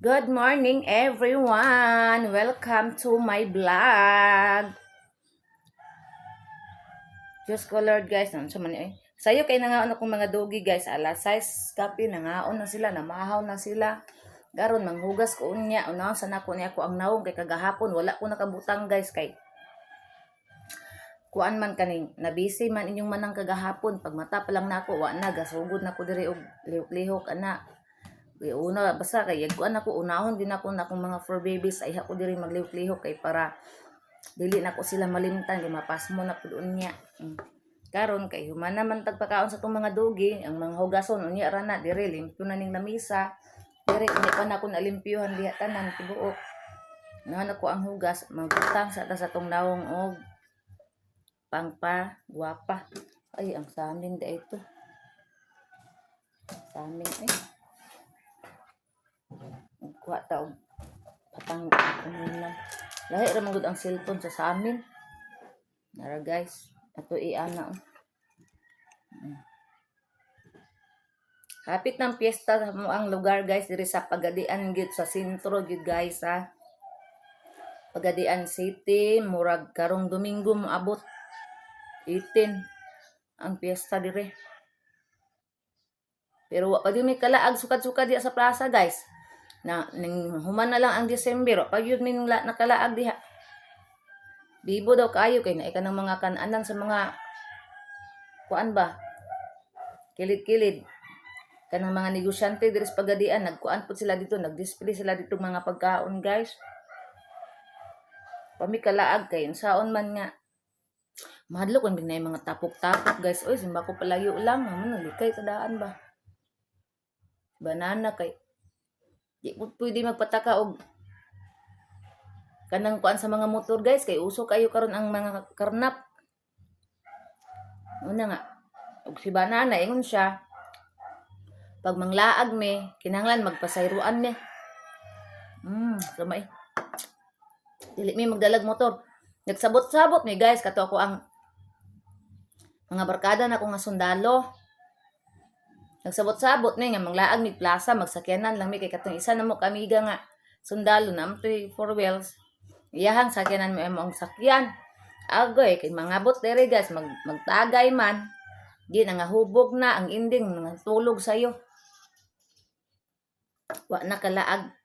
Good morning, everyone! Welcome to my vlog! Diyos ko Lord, guys, ano sa man eh. Sayo kay nangaon akong mga doggy, guys, alas 6 kape nangaon na sila, namahaw na sila. Karon manghugas ko unya, unahon sa nako niya ako ang nawong kay kagahapon wala ko nakabutang, guys, kay kuan man kaning nabisi man inyong manang kagahapon. Pag mata pa lang nako, wa na gasugod na ko diri og lihok-lihok ana. Una basta kay kuan ako, unahon din ako na akong mga fur babies ay ako diri maglihok-lihok kay para dili na ko sila malimtan kay mapasmo na pud unya. Karon kay human naman tagpakaon sa tong mga doggy, ang mga hugason unya ra na diri, limpyo na ning lamisa. Diri unya pa na ako nalimpyuhan diha tanan tibuok. Nahan ako ang hugas, magbutang sa ta sa tong nawong og pangpa guwapa. Ay, ang samin da ito. Samin ay. Kuha ta og patang ano. Lahi ra man gud ang cellphone sa samin. Nara, guys, ato iana, oh. Hapit ng piyesta sa mo ang lugar, guys, diri sa Pagadian gyud, sa sentro gyud, guys, ha. Pagadian City, murag karong Domingo moabot 18 ang piyesta dire. Pero wa pa gyud may kalaag sukad-sukad diha sa plaza, guys. Na ning human na lang ang December, wa pa gyud mi nakalaag diha. Bibo daw kaayo kay naay kanang mga kananan sa mga kuan ba? Kilid-kilid. Kanang mga negosyante diri sa Pagadian, nagkuan pud sila dito, nagdisplay sila dito mga pagkaon, guys. Pami kalaag kay unsaon man nga mahadlok kung bigna mga tapok-tapok, guys. Oy, simba ko palayo lang, amo nalikay kadaan ba. Banana kay di po pwede magpataka og kanang kuan sa mga motor, guys, kay uso kayo karon ang mga karnap. Una nga og si banana, ingon siya pag manglaag me kinahanglan magpasayroan me. Sumay. Dili mi magdalag motor. Nagsabot-sabot mi, guys, kato ako ang mga barkada na ko nga sundalo. Nagsabot-sabot mi nga manglaag mi plaza, magsakyanan lang mi kay katong isa na mo kamiga nga sundalo na to'y four wheels. Iyahang sakyanan mo ang sakyan. Agoy kay mangabot dere, guys, magtagay man. Di na nga hubog na ang ending, mga tulog sayo. Wa na kalaag.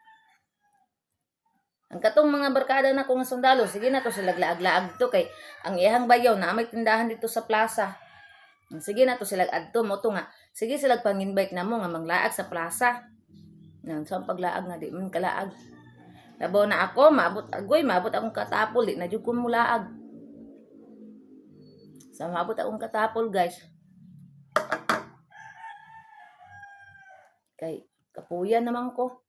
Ang katong mga barkada na ko nga sundalo, sige na to sila laag-laag to kay ang iyahang bayaw na may tindahan dito sa plaza. Sige na to sila adto mo to nga. Sige sila pang-invite na mo nga manglaag sa plaza. Nang sa paglaag nga di man kalaag. Labaw na ako, maabot agoy, maabot akong katapol, di na jud ko mulaag. Sa maabot akong katapol, guys. Kay kapuya naman ko.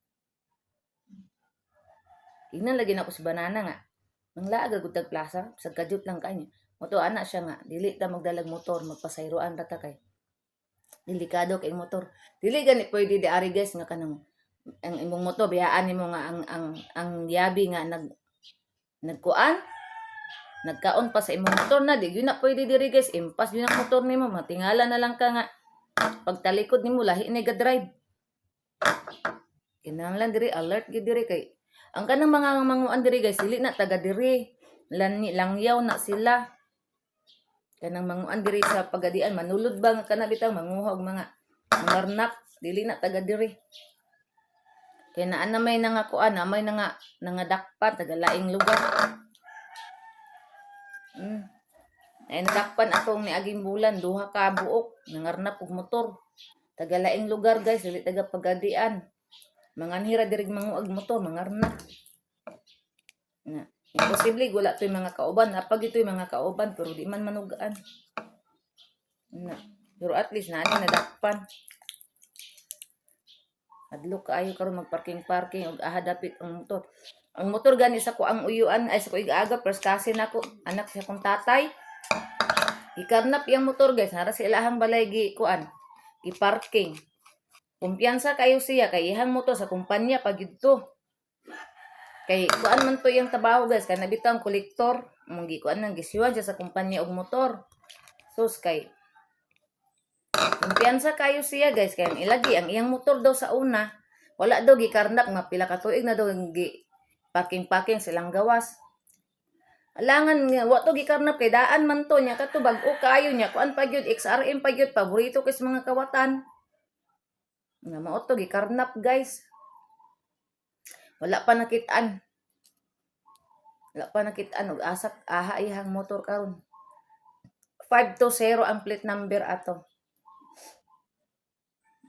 Tingnan lagi na ako si banana nga. Manglaag agud tag plaza, sa kadyot lang kanya. Moto ana siya nga, dili ta magdalag motor, magpasayroan ra ta kay delikado kay motor. Dili gani pwede di ari, guys, nga kanang ang imong motor biyaan nimo nga ang yabi nga nagkuan nagkaon pa sa imong motor na di gyud na pwede diri, guys, impas gyud ang motor nimo, matingala na lang ka nga pagtalikod nimo lahi ni ga drive. Kinahanglan diri alert gyud diri kay ang kanang mga manguan diri, guys, dili na taga diri. Lani langyaw na sila. Kanang manguan diri sa Pagadian, manulod ba nga kana bitaw manguha og mga mangarnap, dili na taga diri. Kay naa na may nangakuan, na may nangadakpan taga laing lugar. Ay nadakpan atong niaging bulan, duha ka buok nangarnap og motor. Taga laing lugar, guys, dili taga Pagadian. Manganhira diri manguag motor, mangarnap. Na, imposible wala to'y mga kauban. Napag ito'y mga kauban pero di man manugaan. Na, pero at least nani nadakpan. Adlok kaayo karon magparking-parking og aha dapit ang motor. Ang motor gani sa ko ang uyuan ay sa ko igaga first cousin nako, anak sa akong tatay. Ikarnap yang motor, guys, nara sa ilahang balay gi kuan, gi-parking. Kumpiyansa kayo siya kay iyang motor sa kumpanya pag to. Kay kuan man to iyang trabaho, guys, kay nabitaw ang kolektor, mong gikuan nang gisiwan siya sa kumpanya og motor. Sus kay kumpiyansa kayo siya, guys, kay ang ilagi ang iyang motor daw sa una. Wala daw gikarnap nga pila ka tuig na daw gi parking-parking silang gawas. Alangan nga wa to gikarnap kay daan man to nya kato bag-o kaayo nya kuan pa gyud, XRM pa gyud, paborito kay sa mga kawatan. Nga mao to gikarnap, guys. Wala pa nakit-an. Wala pa nakit-an og asak aha iyang motor karon. 520 ang plate number ato.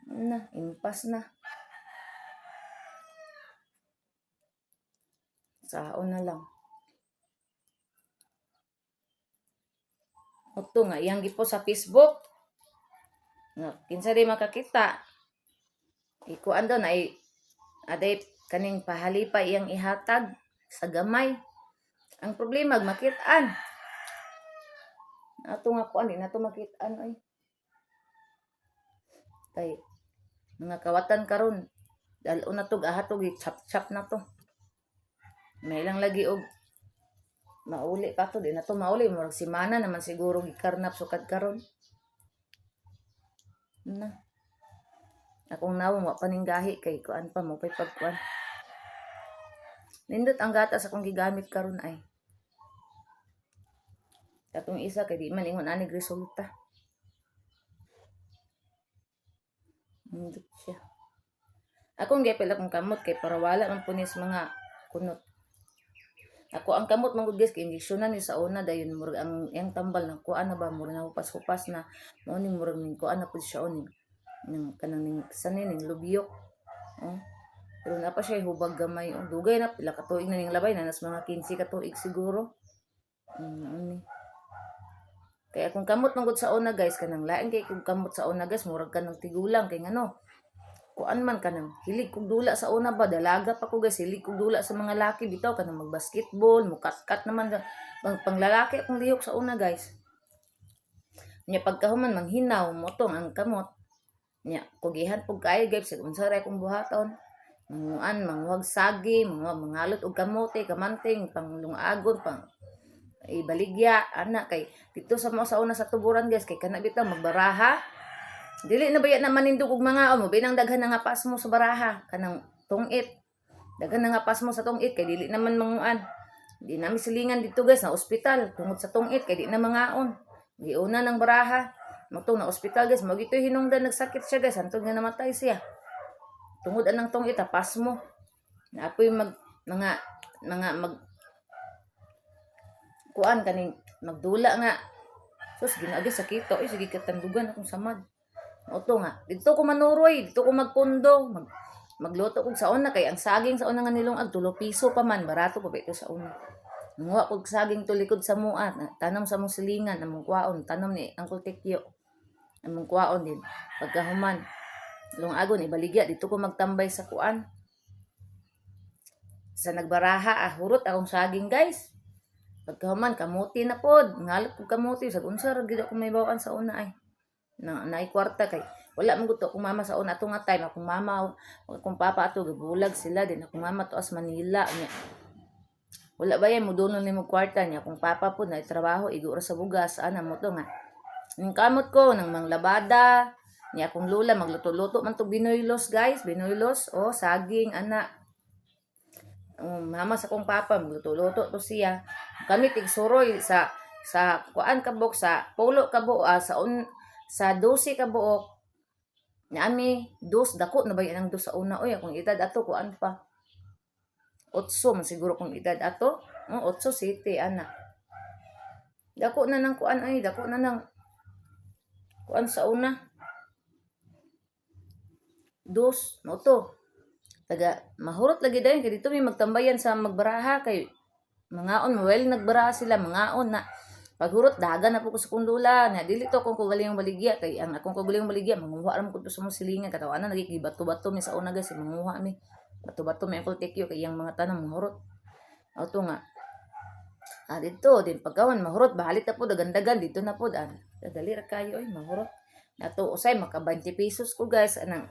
Na, impas na. Saon na lang. Oto nga iyang gipo sa Facebook. Nga kinsa di makakita. Ikuan daw na ay aday kaning pahalipa iyang ihatag sa gamay. Ang problema makit-an. Ato nga kuan di nato makit-an oy. Kay mga kawatan karon dalo na to aha to chap-chap na to. May lang lagi og mauli pa to, di na to mauli, murag simana naman siguro gikarnap sukad karon. Na. Akong nawong wa pa ning gahi kay kuan pa mo pay pagkuan. Nindot ang gatas akong gigamit karon ay. Katong isa kay di man ingon anig resulta. Nindot siya. Akong giapil akong kamot kay para wala man punis mga kunot. Ako ang kamot man gud, guys, kay injeksyonan ni sa una, dayon murag ang iyang tambal nang kuan na ba, murag nahupas-hupas na, mao ning murag ning kuan na pud siya ning ning kanang ning sanin ning lubyok. Oh. Pero na pa siya hubag gamay. Oh, dugay na, pila ka tuig na ning labay na, nas mga 15 ka tuig siguro. Ani. Kaya kung kamot man gud sa una, guys, kanang lain kay kung kamot sa una, guys, murag kanang tigulang kay ngano. Kuan man kanang hilig kog dula sa una ba, dalaga pa ko, guys, hilig kog dula sa mga laki bitaw, kanang magbasketball, mukat-kat naman pang panglalaki akong lihok sa una, guys. Nya pagkahuman manghinaw motong ang kamot. Nya kugihan pug kaayo, guys, sa unsa ra akong buhaton. Manguan, manguhag sagi, manguhag mangalot og kamote, kamanting, panglungagon, pang ibaligya ana kay dito sa mo sa una sa tuburan, guys, kay kana bitaw magbaraha. Dili na baya na manindog og mga mo binang daghan na nga pasmo sa baraha kanang tungit. Daghan na nga pasmo sa tungit kay dili naman manguan. Di nami silingan dito, guys, na ospital tungod sa tungit kay di na mangaon. Giuna ng baraha. Motong na ospital, guys, mo gitoy hinungdan nagsakit siya, guys, hantod nga namatay siya. Tungod anang tungit ha, pasmo. Naapoy mag mga mga mag kuan kaning magdula nga. Sus, ginaagi sakito. Ay, sige katandugan akong samad. Oto nga, dito ko manuroy, dito ko magpundo, magluto kog sa una kay ang saging sa una nga nilungag 3 piso pa man, barato pa ba ito sa una. Nanguha kog saging tulikod sa mua, tanom sa mong silingan, among kwaon, tanom ni Uncle Tekyo. Among kwaon din. Pagkahuman, lungagon ibaligya dito ko magtambay sa kuan. Sa nagbaraha, ah, hurot akong saging, guys. Pagkahuman kamuti na pod, ngalot kog kamuti sag unsa ra gid ako may bawaan sa una ay. Na naay kwarta kay wala man gud to akong mama sa una ato nga time, akong mama akong papa ato gibulag sila din, akong mama tuas Manila niya. Wala ba yan mudulon nimo kwarta niya, akong papa pod na trabaho igo ra sa bugas ana mo to nga. Ning kamot ko nang manglabada niya, akong lola magluto-luto man to binoylos, guys, binoylos o saging ana. Mama sa akong papa magluto-luto to siya. Kami tigsuroy sa kuan kabok sa pulo ka buok, ah, sa un, sa 12 ka buok. Naami dos, dako na ba yan ang dos sa una oy, akong edad ato kuan pa. 8 man siguro kong edad ato. Oh, 8 city ana. Dako na ng kuan ay, dako na ng kuan sa una. Dos, mo to. Taga mahurot lagi dayon kay dito may magtambayan sa magbaraha kay mangaon, well nagbaraha sila mangaon na. Paghurot dagan na po ko sa kong lula na dili to akong kaugalingong baligya kay ang akong kaugalingong baligya manguha ra man ko sa mong silingan katawanan bato-bato mi sa una, guys, manguha mi. Bato-bato mi Uncle Tekyo kay iyang mga tanong mahurot. Auto nga. Ah, dito din pagkawan mahurot bahalit na po dagandagan dito na po an. Dali ra kayo ay mahurot. Nato usay maka 20 pesos ko, guys, anang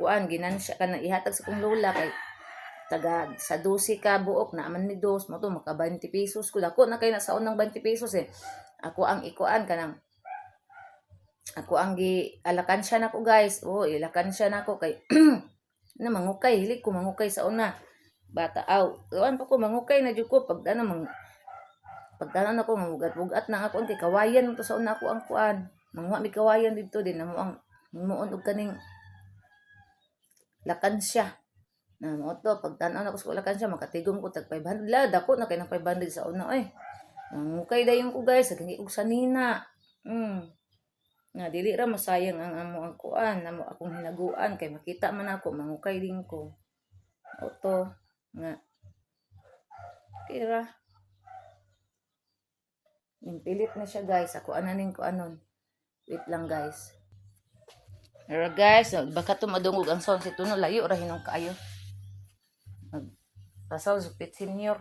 kuan ginansya ka na ihatag sa kong lola kay taga sa 12 ka buok na man mi dos mo to maka 20 pesos ko, dako na kay na sa unang 20 pesos eh. Ako ang ikuan kanang ako ang gi alakansya nako, guys. Oh, ilakansya nako kay Na mangukay, hilig ko mangukay sa una. Bata aw, kuan pa ko mangukay na jud ko pag ano mang pagtanan ako mamugat-bugat na ako kay kawayan mo to sa una ako ang kuan. Manguha mi kawayan didto din namo ang muon og kaning lakansya. Na mo to pagtan-aw nako sa lakansya makatigom ko tag 500 la dako na kay nang 500 sa una oy. Mangukay dayon ko guys, naghingi og sanina. Nga dili ra masayang ang amo ang kuan, amo akong hinaguan kay makita man ako mangukay din ko. Oto nga kira Nimpilit na siya guys. Ako ananin ko anon. Wait lang guys. Pero guys, baka to madungog ang sound si Tuno. Layo ra hinong kaayo. Magpasaw sa pit senior.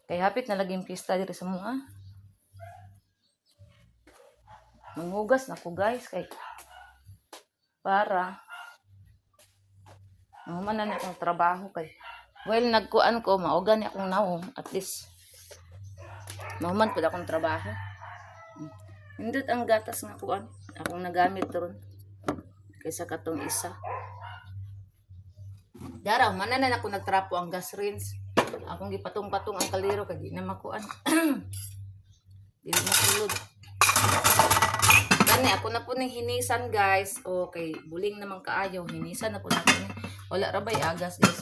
Kay hapit na lagi yung pista diri sa mua. Manghugas na ko guys kay para mahuman na ni akong trabaho kay well nagkuan ko maoga ni akong nawong at least mahuman pud akong trabaho. Nindot ang gatas nga kuan akong nagamit ron kaysa katong isa. Dara, human na na ako nagtrapo ang gas rinse. Akong gipatong-patong ang kaliro kay di na makuan. Di na makulod. Gani ako na po ning hinisan guys. Okay, buling naman kaayo. Hinisan na po na ni. Wala ra bay agas guys.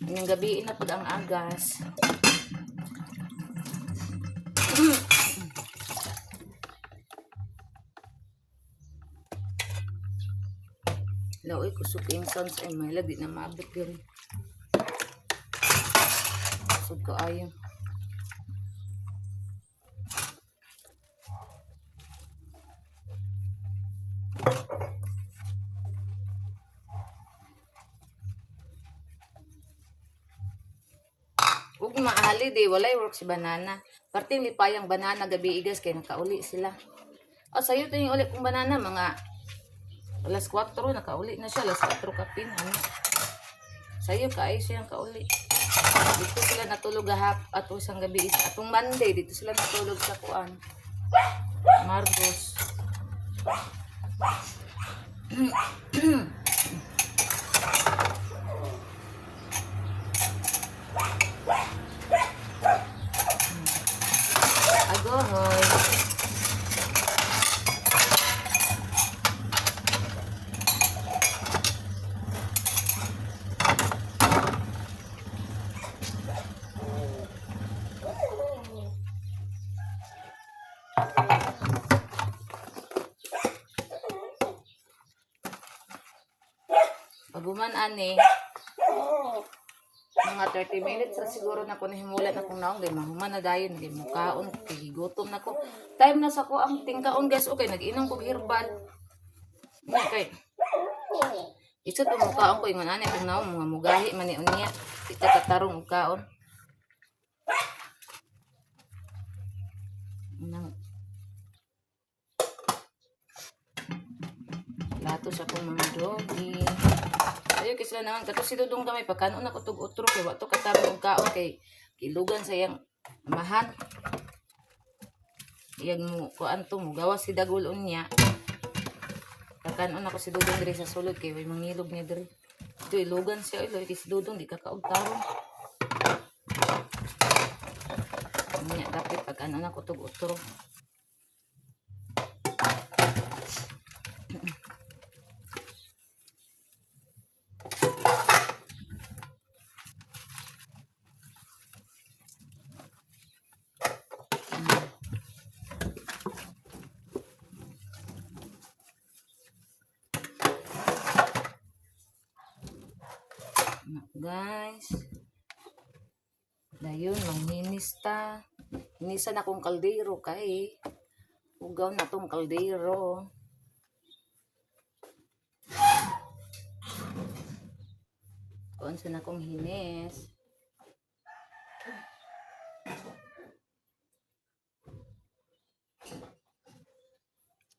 Ngayong gabi na pud ang agas. Laoy kusog kayong sounds ay mahilag di na maabot yun. Kusog kaayo. Ug maali di walay work si banana. Parting lipayang banana gabi igas kay nakauli sila. O sayo to yung uli kong banana mga alas 4 nakauli na siya alas 4 kapin ano. Sayo kaay siya ang kauli. Dito sila natulog gahap ato isang gabi is atong Monday dito sila natulog sa kuan. Margos. Agohoy. Paguman ani, mga 30 minutes ra siguro na ko nahimulan akong naong kay mahuman na dayon kay mukaon kay gigutom na ko. Time na sa ko ang tingkaon guys, okay nag-inom kog herbal. Nga kay isa to mukaon ko ingon ani akong naong mga mugahi man ni unya. Di ta katarong og kaon. Nang lato sa akong mga doggy. Ayo kay sila naman kato si Dudong kami pagkanon ako tug utro kay wa to katarong og kaon kay kilugan sa iyang amahan. Iyang mo kuan to mo gawas si Dagul unya. Pagkanon ako si Dudong diri sa sulod kay way mangilog niya diri. Ito ilugan siya ilo kay si Dudong di ka kaog tarong. Unya dapat pagkanon ako tug utro. Na, guys. Dayon manghinis ta. Hinisan akong kaldero kay ugaw na tong kaldero. Kuan sa na akong hinis.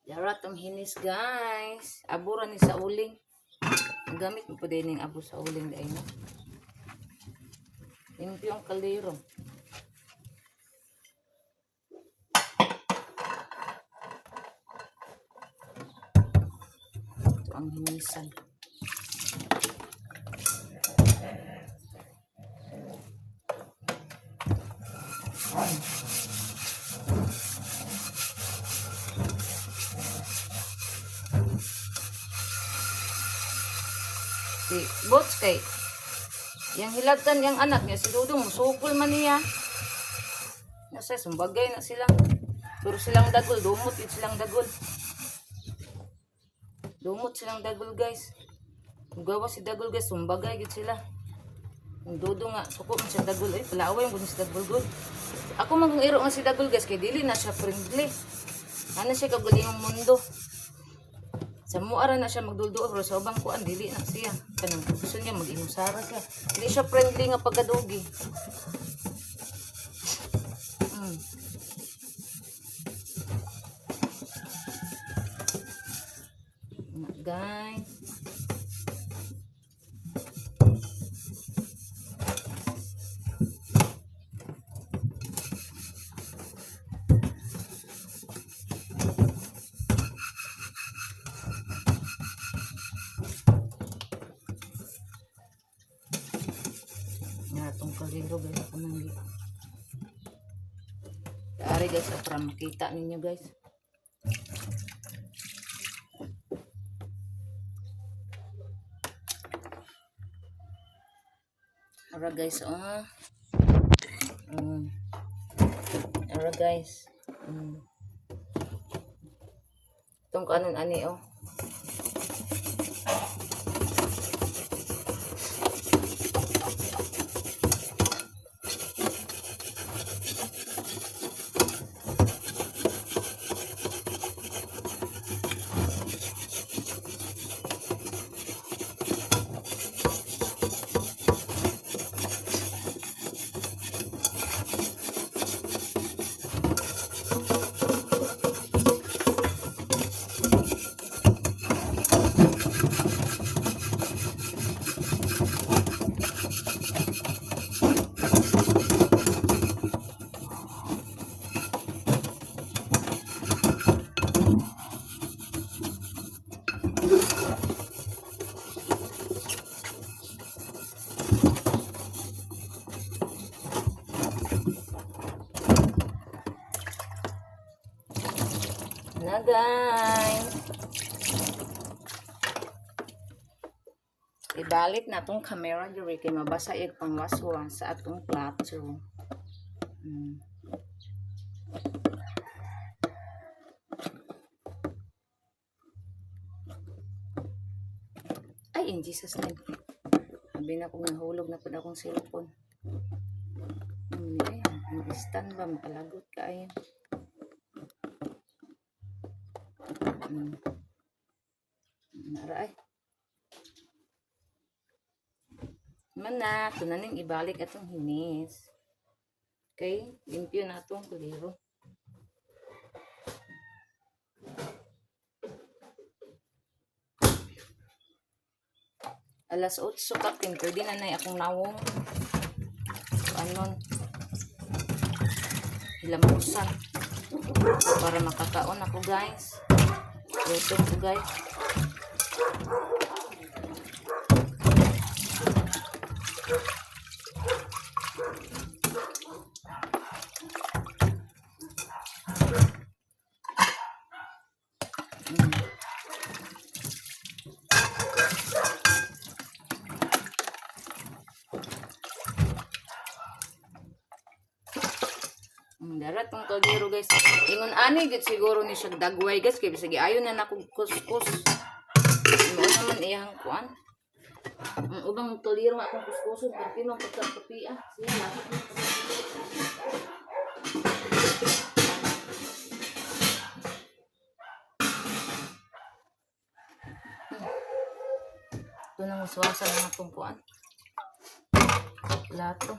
Dara tong hinis guys. Abura ni sa uling. Ang gamit mo pa din yung abo sa uling dahil no. Limpyo ang kaldero. Ito ang hinisan. Si Bots kay yang hilagtan yang anak niya si Dudong musukol man niya. Nasa sumbagay na sila. Pero silang dagol, dumot yun silang dagol. Dumot silang dagol, guys. Mugawa si dagol, guys, sumbagay gid sila. Ang Dudong nga suko man siya dagol eh, palaway man gud si dagol gud. Ako man kung iro nga si dagol, guys, kay dili na siya friendly. Ano siya kagalingong mundo. Sa muara na siya magdulduol pero sa ubang kuan dili na siya. Kanang gusto niya mag-inusara siya. Dili siya friendly nga pagkadugi. Nga, guys. Nga atong kaliro, guys, ako nang Ari, guys, oh, para makita ninyo, guys. Ara, guys, oh. Ara, guys. Itong kanon ani, oh. Na, guys. Ibalik na atong camera diri kay mabasa ig pangwaswa sa atong plato. Ay, in Jesus' name. Sabi na kung nahulog na pud akong cellphone. Eh, ang stand ba makalagot kaayo. Nara ay. Man na, ito na ning ibalik atong hinis. Okay, limpyo na atong kuliro. Alas 8 kapin, pwede na na akong nawong. Anon, hilamusan. Para makakaon ako, guys. Gutom ko, guys. Dara tong kaldero, guys. Ingon ani gid siguro ni siya dagway, guys, kay bisag ayo na nako kuskus. Mao naman iyang kuan. Ang ubang kaldero nga akong kuskuson pero pinong pagka-kapia. Siya lahat na. Ito nang uswasa ng atong kuan. Plato.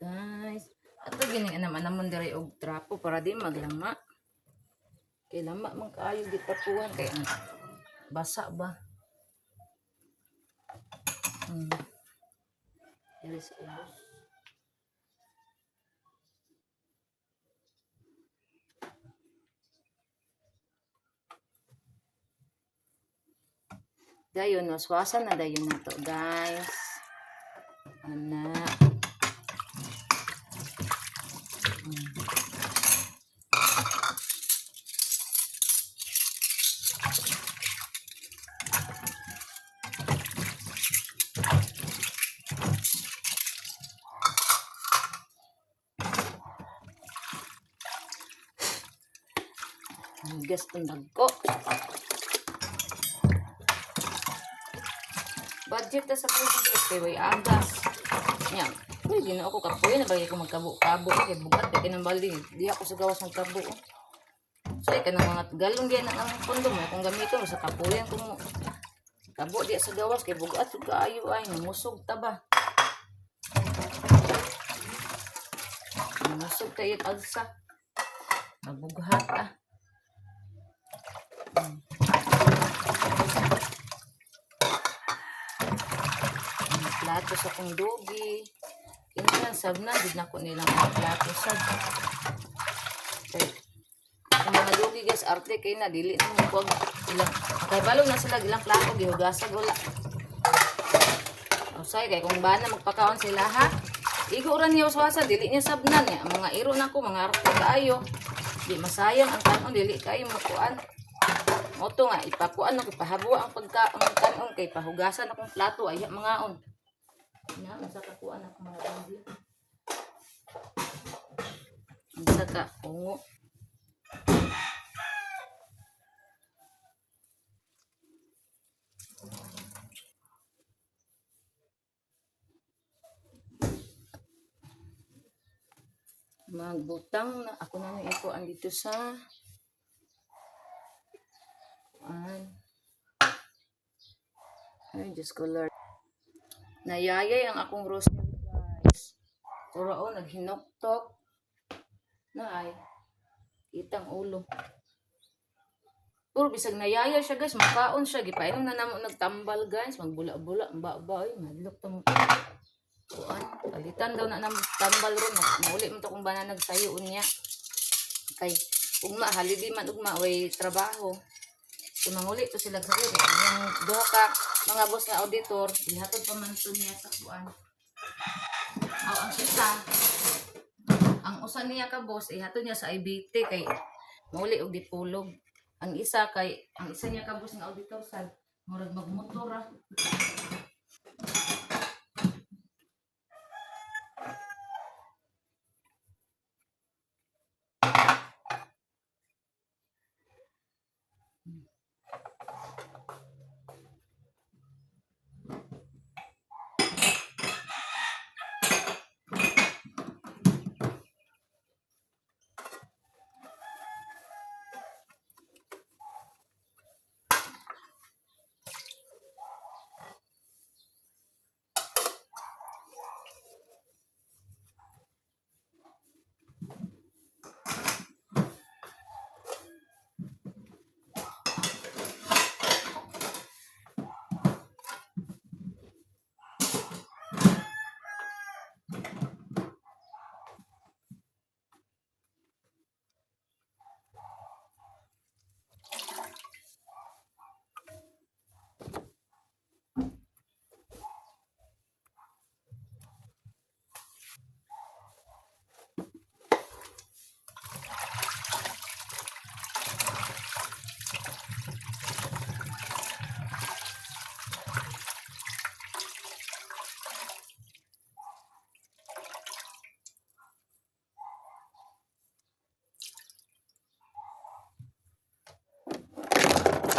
Guys, ato gini naman namon diri og trapo para di maglama. Kay lama man kaayo gitapuan kay ang basa ba. Diri sa ubos. Dayon, waswasan na dayon nato, guys. Ana. Gas ang dagko. Budget ta sa tubig, guys, kay way agas. Nya, uy, ginoo ko, kapoy na bagay ko magkabo-kabo kay bugat kay kinang baldi. Di ako sa gawas magkabo. Oh. So ay kanang mga galong diyan ang among pondo mo kung gamiton sa kapuyan kung kabo di sa gawas kay bugat jud kaayo ay namusog ta ba. Namusog ta iyang alsa. Mabughat ah. Ang plato sa kong dugi. Kinahanglan sab na gid nako nilang ang plato sab. Kay ang mga dugi, guys, arte kay na dili na mo kuwag ilang kay balo na sila ilang plato gihugasag wala. Usay kay kung bana magpakaon sila ha. Igo ra niya waswasan, dili niya sabnan niya. Ang mga iro nako mga arte kaayo. Di masayang ang kanon, dili kayo makuan. Moto nga ipakuan ako ipahabuwa ang pagka ang kanon kay pahugasan akong plato ay mangaon. Na unsa ka kuan ako mga dugi. Unsa ka ungo. Magbutang na ako na ni ikuan dito sa kuan. Ay, Diyos ko Lord. Nayayay ang akong rosemary, guys. Puro oh, naghinoktok. Na ay. Kitang ulo. Pero bisag nayaya siya, guys, makaon siya. Gipainom na namo nagtambal, guys. Magbula-bula, ba ba ay, madlok ta mo. Kuan, palitan daw na namo tambal ron. Mauli mo to kung bana nagsayo unya. Kay ugma holiday man ugma way trabaho. So manguli to sila sa yung duha ka mga boss nga auditor, gihatod pa man to niya sa kuan. Aw, ang isa, ang usa niya ka boss ihatod niya sa IBT kay mauli og gipulog. Ang isa kay ang isa niya ka boss nga auditor sad murag magmotor ra.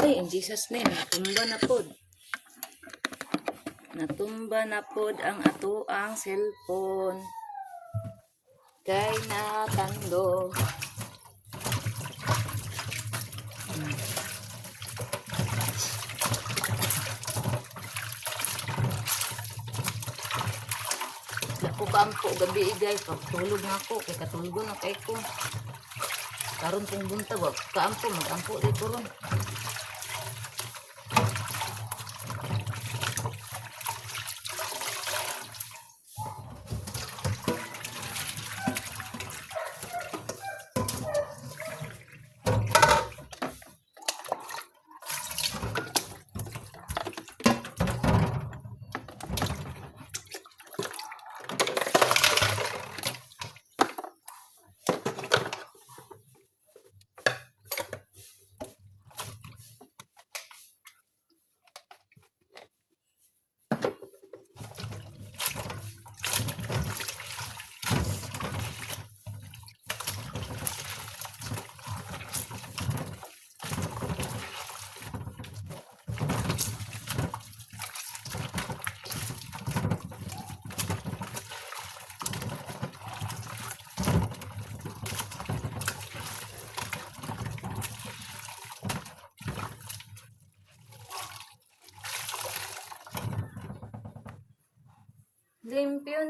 Ay, in Jesus name, natumba na pod. Natumba na pod ang atoang cellphone. Kay natando. Ako kaampo gabi eh, guys, pagtulog na ako kay katulgo na kay ko. Karon kong buntag, wa kaampo, magampo dito ron.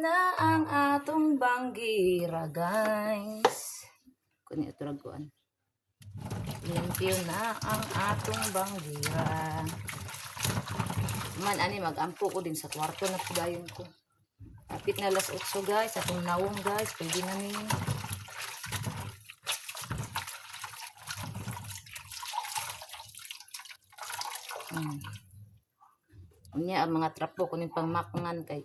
na ang atong banggira, guys. Kuni uturag kuan. Limpyo na ang atong banggira. Man ani magampo ko din sa kwarto na pagayon ko. Kapit na alas 8, guys, atong nawong, guys, pwede na ni. Unya ang mga trapo kuning pangmakangan kay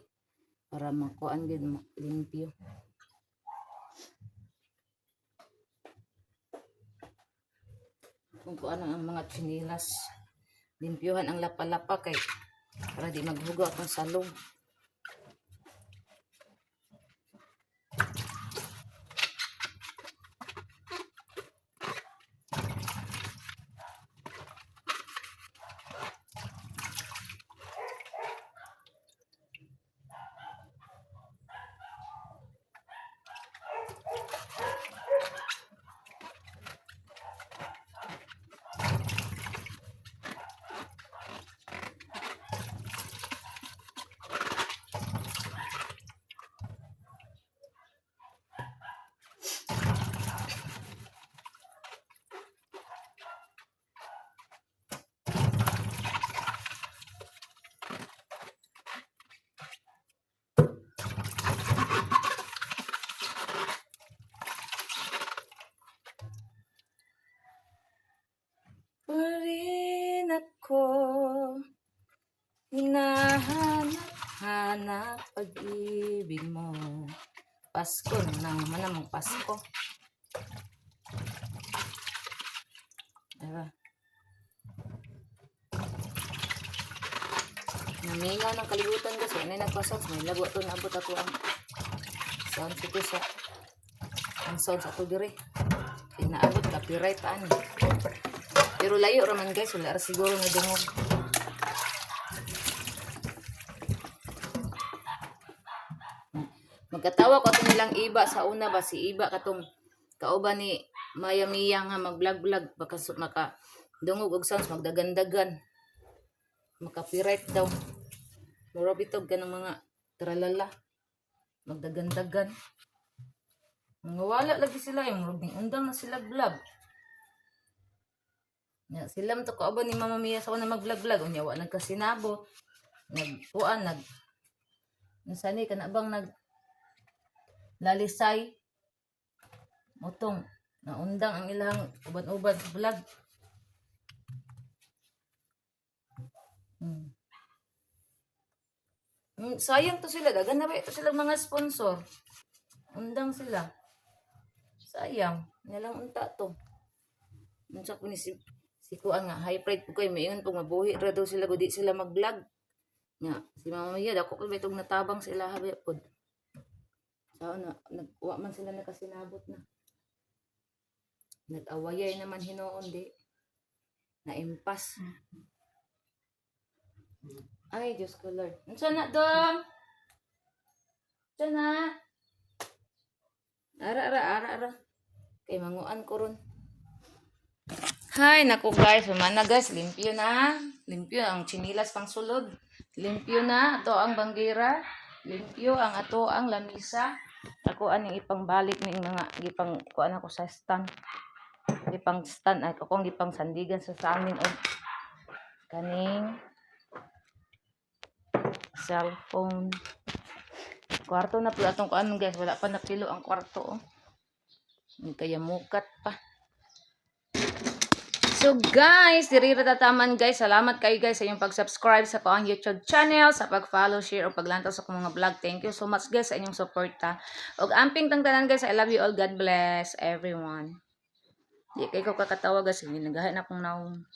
para makuan gid, limpyo. Kung kuan ang mga tsinilas, limpyuhan ang lapa-lapa kay para di maghuga atong salog. Pa rin ako hinahanap-hanap pag-ibig mo. Pasko na naman namang Pasko. Diba? Namingaw ng kalibutan kasi ano nagpa-sounds. May lago ito, naabot ako ang sound ito sa ang sound sa ato dire. Inaabot copyright pa ani. Pero layo raman, guys, wala ra siguro nga dungog. Magkatawa ko ato nilang iba sa una ba, si iba katong kauban ni Maya Mia nga mag-vlog-vlog baka maka dungog og sounds, magdagandagan. Maka-copyright daw. Mura bitog kanang mga tralala. Magdagandagan. Mga wala lagi sila yung murag ning undang na sila vlog. Ya, sila man to kauban ni Mama Mia sa una mag-vlog-vlog, unya wa nagkasinabo. Nagkuan nag unsa ni kana bang nag lalisay motong naundang ang ilang uban-uban sa vlog. Sayang to sila. Daghan na ba ito silang mga sponsor? Undang sila. Sayang. Nalang unta to. Unsa ko ni si kuan nga high pride po kay maingon po mabuhi ra daw sila gudi sila mag-vlog. Nga si Mama Mia dako ko ba itong natabang sila habi pod. Sao na nagwa man sila nakasinabot na. Nag-awayay naman hinuon di. Na-impas. Ay, Diyos ko Lord. Unsa na, dong? Unsa na? Ara, ara, ara, ara. Kay manguan ko ron. Hay, naku guys, na guys, limpyo na. Limpyo ang chinilas pang sulod. Limpyo na ato ang banggira. Limpyo ang ato ang lamisa. Ako aning ipangbalik ning mga gipang kuan ako sa stand. Gipang stand ay akong gipang sandigan sa amin og kaning cellphone. Kwarto na pala atong kuan, guys, wala pa napilo ang kwarto oh. Kaya mukat pa. So guys, diri ra tataman, guys. Salamat kayo, guys, sa inyong pag-subscribe sa akong YouTube channel, sa pag-follow, share o paglantaw sa akong mga vlog. Thank you so much, guys, sa inyong suporta. Og amping tang tanan, guys. I love you all. God bless everyone. Di kay ko kakatawa, guys, hindi nagahay na akong naong.